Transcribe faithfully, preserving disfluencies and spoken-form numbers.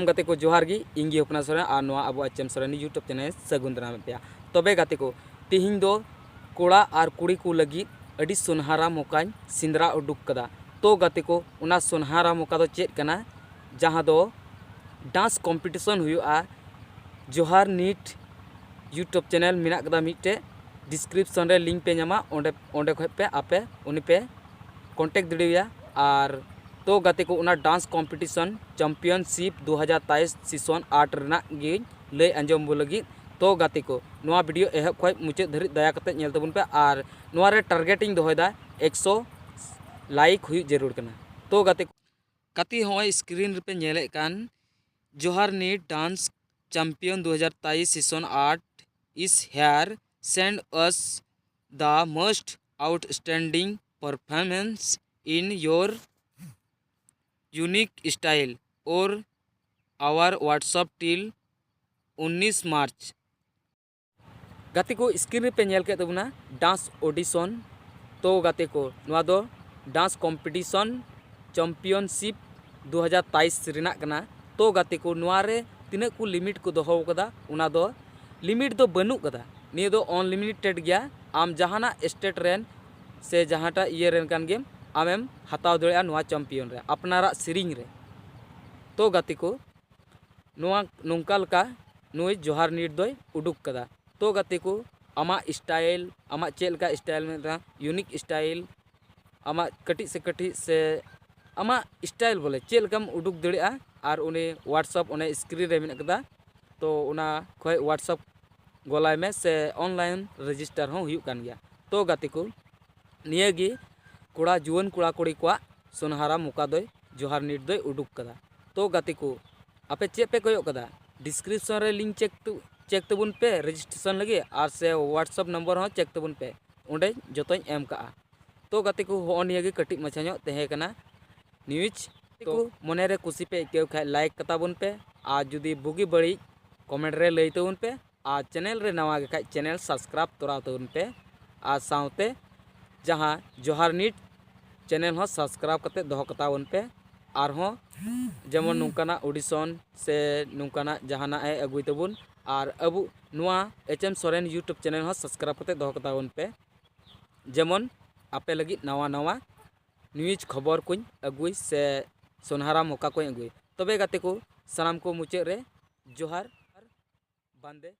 ᱜᱟᱛᱮ ᱠᱚ ᱡᱚᱦᱟᱨ ᱜᱮ, ᱤᱧ ᱜᱮ ᱦᱚᱯᱱᱟ ᱥᱚᱨᱮᱱ ᱟᱨ ᱱᱚᱣᱟ ᱟᱵᱚᱣᱟᱜ ᱪᱮᱢ ᱥᱚᱨᱮᱱ YouTube ᱪᱮᱱᱮᱞ ᱥᱟᱹᱜᱩᱱ ᱫᱟᱨᱟᱢᱮᱫ ᱯᱮᱭᱟ᱾ ᱛᱚᱵᱮ ᱜᱟᱛᱮ ᱠᱚ, ᱛᱤᱦᱤᱧ ᱫᱚ ᱠᱚᱲᱟ ᱟᱨ ᱠᱩᱲᱤ ᱠᱚ ᱞᱟᱹᱜᱤᱫ ᱟᱹᱰᱤ ᱥᱚᱱᱦᱟᱨᱟ ᱢᱚᱠᱟᱧ ᱥᱮᱸᱫᱽᱨᱟ ᱩᱰᱩᱠ ᱠᱟᱫᱟ᱾ ᱛᱚ ᱜᱟᱛᱮ ᱠᱚ, ᱚᱱᱟ ᱥᱚᱱᱦᱟᱨᱟ ᱢᱚᱠᱟ ᱫᱚ ᱪᱮᱫ ᱠᱟᱱᱟ? ᱡᱟᱦᱟᱸ ᱫᱚ ᱰᱟᱱᱥ ᱠᱚᱢᱯᱤᱴᱤᱥᱚᱱ ᱦᱩᱭᱩᱜᱼᱟ᱾ ᱡᱚᱦᱟᱨ ᱱᱤᱴ YouTube ᱪᱮᱱᱮᱞ ᱢᱮᱱᱟᱜ ᱠᱟᱫᱟ ᱢᱤᱫᱴᱮᱡ, ᱰᱤᱥᱠᱨᱤᱯᱥᱚᱱ ᱨᱮ ᱞᱤᱝᱠ ᱯᱮ ᱧᱟᱢᱟ, ᱚᱸᱰᱮ ᱚᱸᱰᱮ ᱠᱷᱚᱡ ᱯᱮ ᱟᱯᱮ ᱩᱱᱤ ᱯᱮ ᱠᱚᱱᱴᱮᱠᱴ ᱫᱟᱲᱮᱣᱟᱭᱟ᱾ ᱟᱨ ᱛᱚ ᱜᱟᱛᱮ ᱠᱚ, ᱚᱱᱟ ᱰᱟᱱᱥ ᱠᱚᱢᱯᱤᱴᱤᱥᱚᱱ ᱪᱟᱢᱯᱤᱭᱚᱱᱥᱤᱯ ᱫᱩ ᱦᱟᱡᱟᱨ ᱛᱮᱭᱤᱥ ᱥᱤᱥᱚᱱ ᱟᱴ ᱨᱮᱱᱟᱜ ᱜᱤᱧ ᱞᱟᱹᱭ ᱟᱸᱡᱚᱢ ᱵᱚ ᱞᱟᱹᱜᱤᱫ᱾ ᱛᱚ ᱜᱟᱛᱮ ᱠᱚ, ᱱᱚᱣᱟ ᱵᱷᱤᱰᱤᱭᱳ ᱮᱦᱚᱵ ᱠᱷᱚᱡ ᱢᱩᱪᱟᱹᱫ ᱫᱷᱟᱹᱨᱤᱡ ᱫᱟᱭᱟ ᱠᱟᱛᱮ ᱧᱮᱞ ᱛᱟᱵᱚᱱ ᱯᱮ᱾ ᱟᱨ ᱱᱚᱣᱟ ᱨᱮ ᱴᱟᱨᱜᱮᱴ ᱤᱧ ᱫᱚᱦᱚᱭᱮᱫᱟ ᱮᱠᱥᱚ ᱞᱟᱭᱤᱠ ᱦᱩᱭᱩᱜ ᱡᱟᱹᱨᱩᱲ ᱠᱟᱱᱟ᱾ ᱛᱚ ᱜᱟᱛᱮ ᱠᱚ, ᱜᱟᱛᱮ ᱦᱚᱸᱜᱼᱚᱭ ᱥᱠᱨᱤᱱ ᱨᱮᱯᱮ ᱧᱮᱞᱮᱫ ᱠᱟᱱ ᱡᱚᱦᱟᱨ ᱱᱤᱴ ᱰᱟᱱᱥ ᱪᱟᱢᱯᱤᱭᱚᱱ ᱫᱩ ᱦᱟᱡᱟᱨ ᱛᱮᱭᱤᱥ ᱥᱤᱥᱚᱱ ᱟᱴ is here. Send us the most outstanding performance in your unique style or our WhatsApp till ᱩᱱᱤᱥ ᱢᱟᱨᱪ᱾ ᱜᱟᱛᱮ ᱠᱚ, ᱥᱠᱨᱤᱱ ᱨᱮᱯᱮ ᱧᱮᱞ ᱠᱮᱫ ᱛᱟᱵᱚᱱᱟ ᱰᱟᱱᱥ ᱚᱰᱤᱥᱚᱱ᱾ ᱛᱚ ᱜᱟᱛᱮ ᱠᱚ, ᱱᱚᱣᱟ ᱫᱚ ᱰᱟᱱᱥ ᱠᱚᱢᱯᱤᱴᱤᱥᱚᱱ ᱪᱟᱢᱯᱤᱭᱚᱱᱥᱤᱯ ᱫᱩ ᱦᱟᱡᱟᱨ ᱛᱮᱭᱤᱥ ᱨᱮᱱᱟᱜ ᱠᱟᱱᱟ᱾ ᱛᱚ ᱜᱟᱛᱮ ᱠᱚ, ᱱᱚᱣᱟ ᱨᱮ ᱛᱤᱱᱟᱹᱜ ᱠᱚ ᱞᱤᱢᱤᱴ ᱠᱚ ᱫᱚᱦᱚ ᱠᱟᱫᱟ, ᱚᱱᱟ ᱫᱚ ᱞᱤᱢᱤᱴ ᱫᱚ ᱵᱟᱹᱱᱩᱜ ᱠᱟᱫᱟ᱾ ᱱᱤᱭᱟᱹ ᱫᱚ ᱟᱱᱞᱤᱢᱤᱴᱮᱰ ᱜᱮᱭᱟ᱾ ᱟᱢ ᱡᱟᱦᱟᱱᱟᱜ ᱥᱴᱮᱴ ᱨᱮᱱ ᱥᱮ ᱡᱟᱦᱟᱸᱴᱟᱜ ᱤᱭᱟᱹ ᱨᱮᱱ ᱠᱟᱱ ᱜᱮᱢ, ᱟᱢᱮᱢ ᱦᱟᱛᱟᱣ ᱫᱟᱲᱮᱭᱟᱜᱼᱟ ᱱᱚᱣᱟ ᱪᱟᱢᱯᱤᱭᱚᱱ ᱨᱮ, ᱟᱯᱱᱟᱨᱟᱜ ᱥᱮᱨᱮᱧ ᱨᱮ᱾ ᱛᱚ ᱜᱟᱛᱮ ᱠᱚ, ᱱᱚᱣᱟ ᱱᱚᱝᱠᱟ ᱞᱮᱠᱟ ᱱᱩᱭ ᱡᱚᱦᱟᱨ ᱱᱤᱴ ᱫᱚᱭ ᱩᱰᱩᱠ ᱠᱟᱫᱟ᱾ ᱛᱚ ᱜᱟᱛᱮ ᱠᱚ, ᱟᱢᱟᱜ ᱥᱴᱟᱭᱤᱞ, ᱟᱢᱟᱜ ᱪᱮᱫ ᱞᱮᱠᱟ ᱥᱴᱟᱭᱤᱞ ᱢᱮᱱᱟᱜᱼᱟ, ᱤᱭᱩᱱᱤᱠ ᱥᱴᱟᱭᱤᱞ, ᱟᱢᱟᱜ ᱠᱟᱹᱴᱤᱡ ᱥᱮ ᱠᱟᱹᱴᱤᱡ ᱥᱮ ᱟᱢᱟᱜ ᱥᱴᱟᱭᱤᱞ ᱵᱚᱞᱮ ᱪᱮᱫ ᱞᱮᱠᱟᱢ ᱩᱰᱩᱠ ᱫᱟᱲᱮᱭᱟᱜᱼᱟ᱾ ᱟᱨ ᱩᱱᱤ WhatsApp ᱚᱱᱮ ᱥᱠᱨᱤᱱ ᱨᱮ ᱢᱮᱱᱟᱜ ᱠᱟᱫᱟ, ᱛᱚ ᱚᱱᱟ ᱠᱷᱚᱡ WhatsApp ᱜᱚᱞᱟᱭ ᱢᱮ ᱥᱮ ᱚᱱᱞᱟᱭᱤᱱ ᱨᱮᱡᱤᱥᱴᱟᱨ ᱦᱚᱸ ᱦᱩᱭᱩᱜ ᱠᱟᱱ ᱜᱮᱭᱟ᱾ ᱛᱚ ᱜᱟᱛᱮ ᱠᱚ, ᱱᱤᱭᱟᱹ ᱜᱮ ᱠᱚᱲᱟ, ᱡᱩᱣᱟᱹᱱ ᱠᱚᱲᱟ ᱠᱩᱲᱤ ᱠᱚᱣᱟᱜ ᱥᱚᱱᱦᱟᱨᱟ ᱢᱚᱠᱟ ᱫᱚᱭ ᱡᱚᱦᱟᱨ ᱱᱤᱴ ᱫᱚᱭ ᱩᱰᱩᱠ ᱠᱟᱫᱟ᱾ ᱛᱚ ᱜᱟᱛᱮ ᱠᱚ, ᱟᱯᱮ ᱪᱮᱫ ᱯᱮ ᱠᱚᱭᱚᱜ ᱠᱟᱫᱟ? ᱰᱤᱥᱠᱨᱤᱯᱥᱚᱱ ᱨᱮ ᱞᱤᱝᱠ ᱪᱮᱠ ᱛᱩ-, ᱪᱮᱠ ᱛᱟᱵᱚᱱ ᱯᱮ ᱨᱮᱡᱤᱥᱴᱨᱮᱥᱚᱱ ᱞᱟᱹᱜᱤᱫ, ᱟᱨ ᱥᱮ WhatsApp ᱱᱚᱢᱵᱚᱨ ᱦᱚᱸ ᱪᱮᱠ ᱛᱟᱵᱚᱱ ᱯᱮ, ᱚᱸᱰᱮ ᱡᱚᱛᱚᱧ ᱮᱢ ᱠᱟᱜᱼᱟ᱾ ᱛᱚ ᱜᱟᱛᱮ ᱠᱚ, ᱦᱚᱸᱜᱼᱚ ᱱᱤᱭᱟᱹ ᱜᱮ ᱠᱟᱹᱴᱤᱡ ᱢᱟᱪᱷᱟ ᱧᱚᱜ ᱛᱟᱦᱮᱸ ᱠᱟᱱᱟ ᱱᱤᱭᱩᱡᱽ᱾ ᱛᱚ ᱢᱚᱱᱮ ᱨᱮ ᱠᱩᱥᱤ ᱯᱮ ᱟᱹᱭᱠᱟᱹᱣ ᱠᱷᱟᱡ ᱞᱟᱭᱤᱠ ᱠᱟᱛᱟ ᱵᱚᱱ ᱯᱮ, ᱟᱨ ᱡᱩᱫᱤ ᱵᱩᱜᱤ ᱵᱟᱹᱲᱤᱡ ᱠᱚᱢᱮᱱᱴ ᱨᱮ ᱞᱟᱹᱭ ᱛᱟᱵᱚᱱ ᱯᱮ, ᱟᱨ ᱪᱮᱱᱮᱞ ᱨᱮ ᱱᱟᱣᱟ ᱜᱮ ᱠᱷᱟᱡ ᱪᱮᱱᱮᱞ ᱥᱟᱵᱥᱠᱨᱟᱭᱤᱵ ᱛᱚᱨᱟᱣ ᱛᱟᱵᱚᱱ ᱯᱮ, ᱟᱨ ᱥᱟᱶᱛᱮ ᱡᱟᱦᱟᱸ ᱡᱚᱦᱟᱨ ᱱᱤᱴ ᱪᱮᱱᱮᱞ ᱦᱚᱸ ᱥᱟᱵᱥᱠᱨᱟᱭᱤᱵ ᱠᱟᱛᱮ ᱫᱚᱦᱚ ᱠᱟᱛᱟ ᱵᱚᱱ ᱯᱮ᱾ ᱟᱨᱦᱚᱸ ᱡᱮᱢᱚᱱ ᱱᱚᱝᱠᱟᱱᱟᱜ audition ᱥᱮ ᱱᱚᱝᱠᱟᱱᱟᱜ ᱡᱟᱦᱟᱱᱟᱜ ᱮ ᱟᱹᱜᱩᱭ ᱛᱟᱵᱚᱱ᱾ ᱟᱨ ᱟᱵᱚ ᱱᱚᱣᱟ H M Soren YouTube channel ᱦᱚᱸ subscribe ᱠᱟᱛᱮ ᱫᱚᱦᱚ ᱠᱟᱛᱟ ᱵᱚᱱ ᱯᱮ, ᱡᱮᱢᱚᱱ ᱟᱯᱮ ᱞᱟᱹᱜᱤᱫ ᱱᱟᱣᱟ ᱱᱟᱣᱟ news ᱠᱷᱚᱵᱚᱨ ᱠᱚᱧ ᱟᱹᱜᱩᱭ ᱥᱮ ᱥᱚᱱᱦᱟᱨᱟᱢ ᱚᱠᱟ ᱠᱚᱧ ᱟᱹᱜᱩᱭ᱾ ᱛᱚᱵᱮ ᱜᱟᱛᱮ ᱠᱚ, ᱥᱟᱱᱟᱢ ᱠᱚ ᱢᱩᱪᱟᱹᱫ ᱨᱮ ᱡᱚᱦᱟᱨ ᱟᱨ ᱵᱟᱱᱫᱮ᱾